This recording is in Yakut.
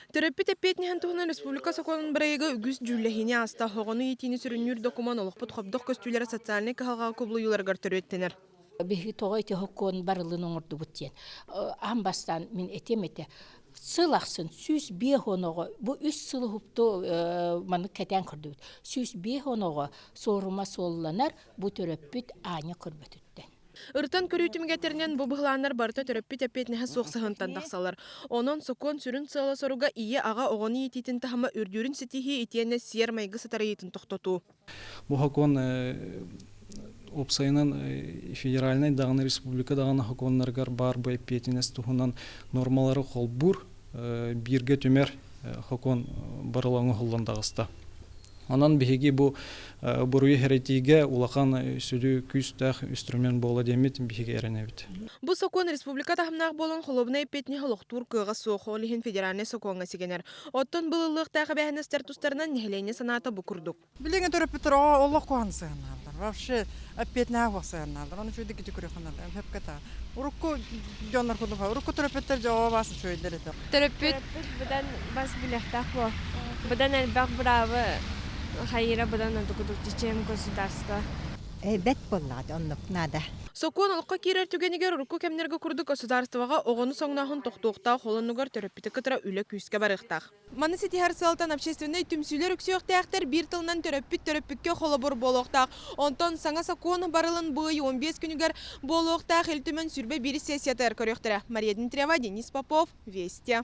Төрөппүт эппиэтинэһин туһунан республика сокуонун бырайыага үгүс дьүүллэһиини ааста. Оҕону иитиини сүрүннүүр докумуон олохпут хобдох көстүүлэрэ социальнай кыһалҕаҕа кубулуйууларыгар төрүөттэнэр. Биһиги тоҕо ити сокуон барылын оҥордубут диэн аан бастаан мин этиэм этэ. Сыл ахсын 150 оҕо, бу үс сыл уһукту маннык кэтээн көрдүбүт. 150 оҕо суорума суолланар, бу төрөппүт аанньа көрбөтүттэн. Ырытан көрүү түмүгэтэринэн бу быһылааннар барыта төрөппүт эппиэтинэһэ суох сыһыантан тахсаллар. Онон сокуон сүрүн сыала-соруга ийэ-аҕа оҕону иитиитин таһыма үрдүүрүн ситиһии итиэннэ сиэр-майгы сатарыйыытын тохтотуу. Бу сокуон уопсайынан федеральнай даҕаны республика даҕаны сокуоннарыгар баар бу эппиэтинэс туһунан нормалары холбуур, бииргэ түмэр сокуон барыла оҥоһуллан таҕыста. Онон биһиги бу буруйу хэрэтиигэ улахан сүдү күүстээх инструмент буола диэммит биһиги эрэнэбит. Бу сокуон республика таһымнаах буолан холуобунай эппиэтинэһи олохтуур кыаҕа суох, ол иһин федеральнай сокуоҥҥа сигэнэр. Оттон былыллыахтаах эбээһинэстэр тустарынан нэһилиэнньэ санаата бу курдук. Билиҥҥи төрөппүттэр олох куһаҕан сыһыаннааллар. Вообще эппиэтинэһэ суох сыһыаннааллар. Ону үчүгэйдик ити көрүөххэ сөпкө та. Урукку дьоннор курдук урукку төрөппүттэр дьоҕо бас үчүгэйдэр этэ. Төрөппүт быдан бас билиэхтээх буо. Быдан элбэх быраабы хайыра быдан ордук чем государство. Бэт буоллаҕа оннук наада. Сокуон олоххо киирэр түгэнигэр урукку кэмнэргэ курдук государствоҕа оҕону соҥнооһун тохтуохтаах, ол оннугар төрөппүтү кытары үлэ күүскэ барыахтаах. Маны ситиһэр сыалтан общественнай түмсүүлэр үксүөхтээхтэр, биир тылынан төрөппүт төрөппүккэ холобур буолуохтаах. Онтон саҥа сокуон барылын бу ый 15 күнүгэр буолуохтаах Ил Түмэн 21 сессиятыгар көрүөхтэрэ. Мария Дмитриева, Денис Попов, Вести.